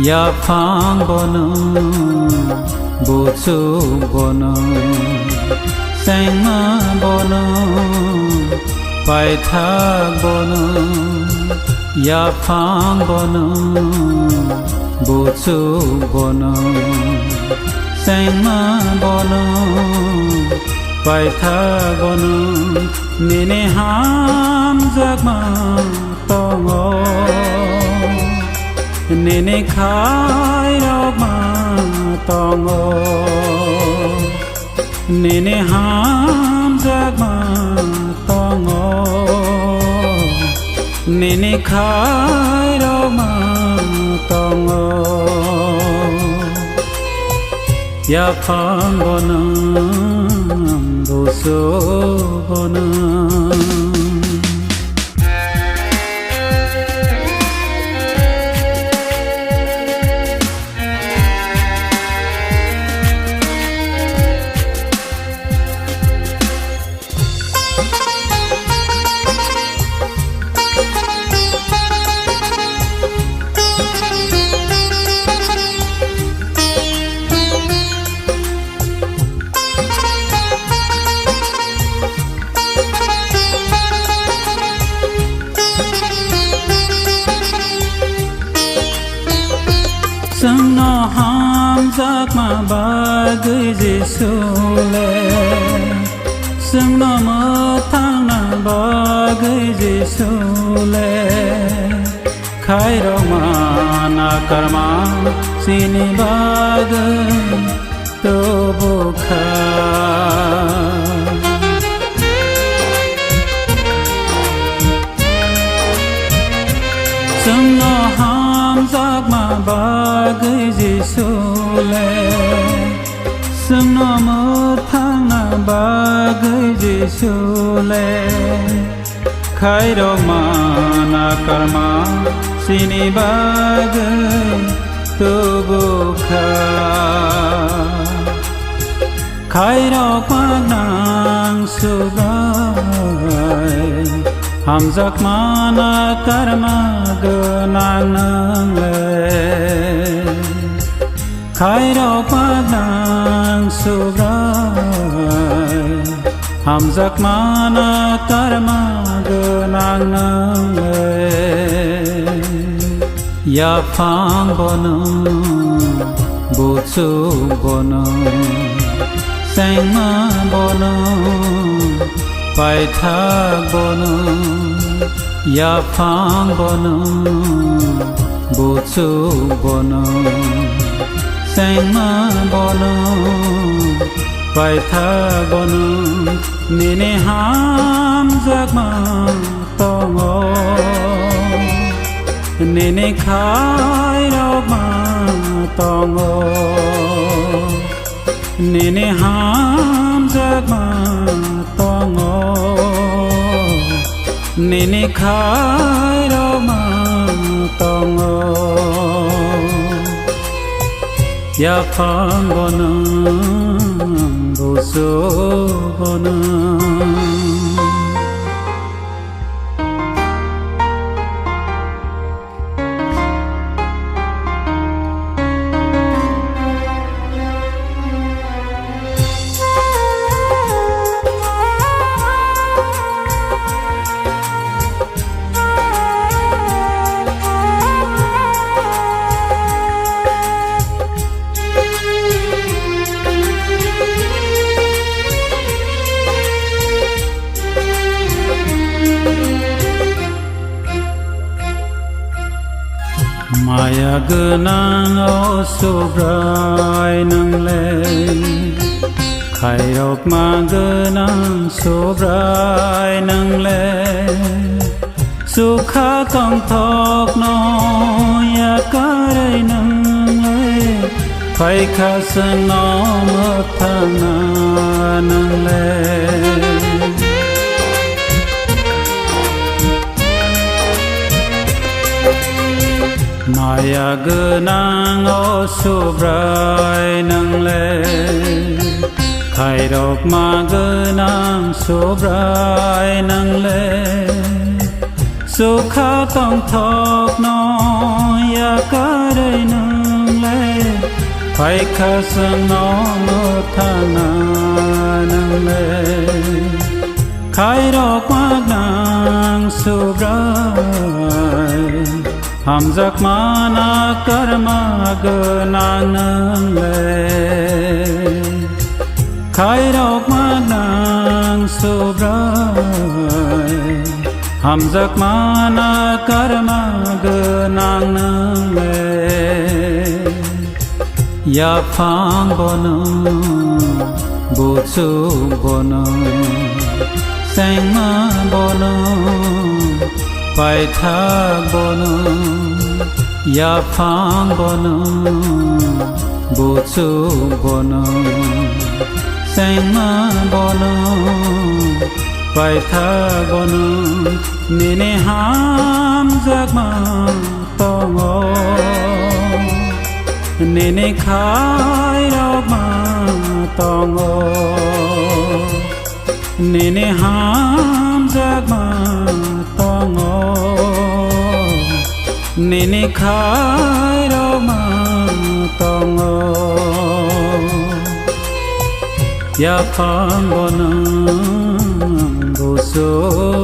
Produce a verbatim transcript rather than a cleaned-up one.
Yaphang bo nwng, buchuk bo nwng, chengma bo nwng, paithak bo nwng. Yaphang bo nwng, buchuk bo nwng, chengma bo nwng, paithak bo nwng. Nini hamjakma tongo, nini khairokma tongo, nini hamjakma tongo, nini khairokma tongo. Yaphang bo nwng, buchuk bo nwng. Chwngno hamjakma bagwi Jisu le, chwngno mwthangna bagwi Jisu le, khairokma nakarma chini bagwi tubu kha. Chwngno hamjakma bagwi Jisu le, chwngno mwthangna bagwi Jisu le, khairokma nakarma chini bagwi tubu kha. Khairokma nang Subrai, hamjakma nakarma gwnang nwng le. Khairokma nang Subrai, hamjakma nakarma gwnang nwng le. Yaphang bo nwng, buchuk bo nwng, chengma bo nwng, paithak bo nwng. Yaphang bo nwng, buchuk bo nwng, chengma bo nwng, paithak bo nwng, nini hamjakma tongo, nini khairokma tongo. Nini hamjakma tongo, nini khairokma tongo. Yaphang bo nwng, buchuk bo nwng. Maya gwnang o Subrai nwng le, khairokma gwnang Subrai nwng le, chukha tongthokno yakarwi nwng le, phaikha chwngno mwthangna nwng le. Maya gwnang o Subrai nwng le, khairokma gwnang Subrai nwng le, chukha tongthokno Yakarwi nwng le phaikha chwng nono thana nwng le khairok ma nang Subrai, hamjakma na karma gwnang nwng le. Khairok ma nang Subrai, hamjakma na karma gwnang nwng le. Yaphang bo nwng, buchuk bo nwng, chengma bo nwng, paithak bo nwng, yaphang bo nwng, buchuk bo nwng, chengma bo nwng, paithak bo nwng, nini hamjakma tongo, nini khairokma tongo, nini hamjakma tongo, nini khairokma tongo. Yaphang bo nwng buchuk